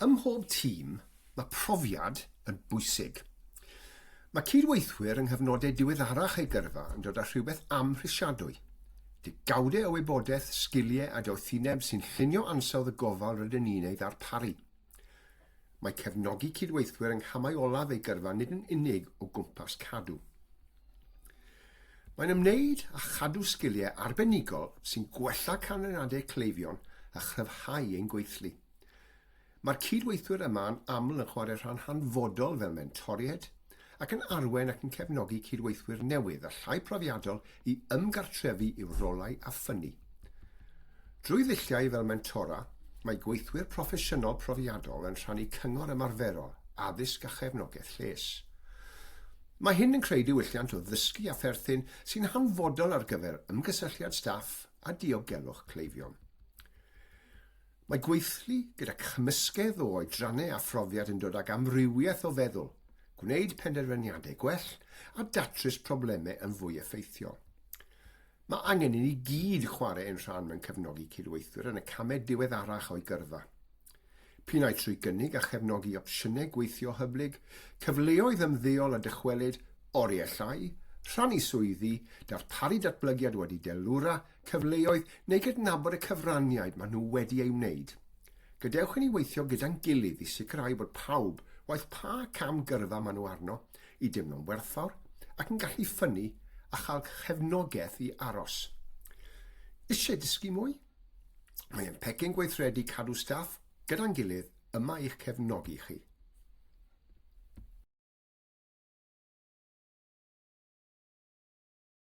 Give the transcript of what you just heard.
Ym mhob tîm, mae profiad yn bwysig. Mae cyd-weithwyr yng nghyfnodau diweddarach eu gyrfa yn dod â rhywbeth amhrisiadwy, degawdau o wybodaeth, sgiliau a doethineb sy'n llunio ansawdd y gofal rydyn ni'n ei ddarparu. Mae cefnogi cyd-weithwyr yng nghamau olaf eu gyrfa nid yn unig o gwmpas cadw. Mae'n ymwneud â chadw sgiliau arbenigol sy'n gwella canlyniadau cleifion a chryfhau ein gweithlu. Mae'r cyd-weithwyr yma'n aml yn chwarae rhan hanfodol fel mentoriaid ac yn arwain ac yn cefnogi cyd-weithwyr newydd a llai profiadol i ymgartrefu i'w rolau a ffynnu. Drwy ddulliau fel mentora, mae gweithwyr proffesiynol profiadol yn rhannu cyngor ymarferol, addysg a chefnogaeth lles. Mae hyn yn creu diwylliant o ddysgu a pherthyn sy'n hanfodol ar gyfer ymgysylltiad staff a diogelwch cleifion. Mae gweithlu gyda chymysgedd o oedrannau a phrofiad yn dod ag amrywiaeth o feddwl, gwneud penderfyniadau gwell a datrys problemau yn fwy effeithiol. Mae angen i ni gyd chwarae ein rhan mewn cefnogi cydweithwyr yn y camau diweddarach o'u gyrfa. P'un ai trwy gynnig a chefnogi opsiynau gweithio hyblyg, cyfleoedd ymddeol a dychwelyd, oriau llai, rhannu swyddi, darparu datblygiad wedi delwra, cyfleoedd neu gydnabod y cyfraniaid maen nhw wedi ei wneud. Gadewch i ni weithio gyda'n gilydd i sicrhau bod pawb, waeth pa cam gyrfa maen nhw arno, i deimlo'n werthfawr ac yn gallu ffynnu a chael cefnogaeth i aros. Eisiau dysgu mwy? Mae ein pecyn gweithredu Cadw Staff Gyda'n Gilydd yma i'ch cefnogi chi.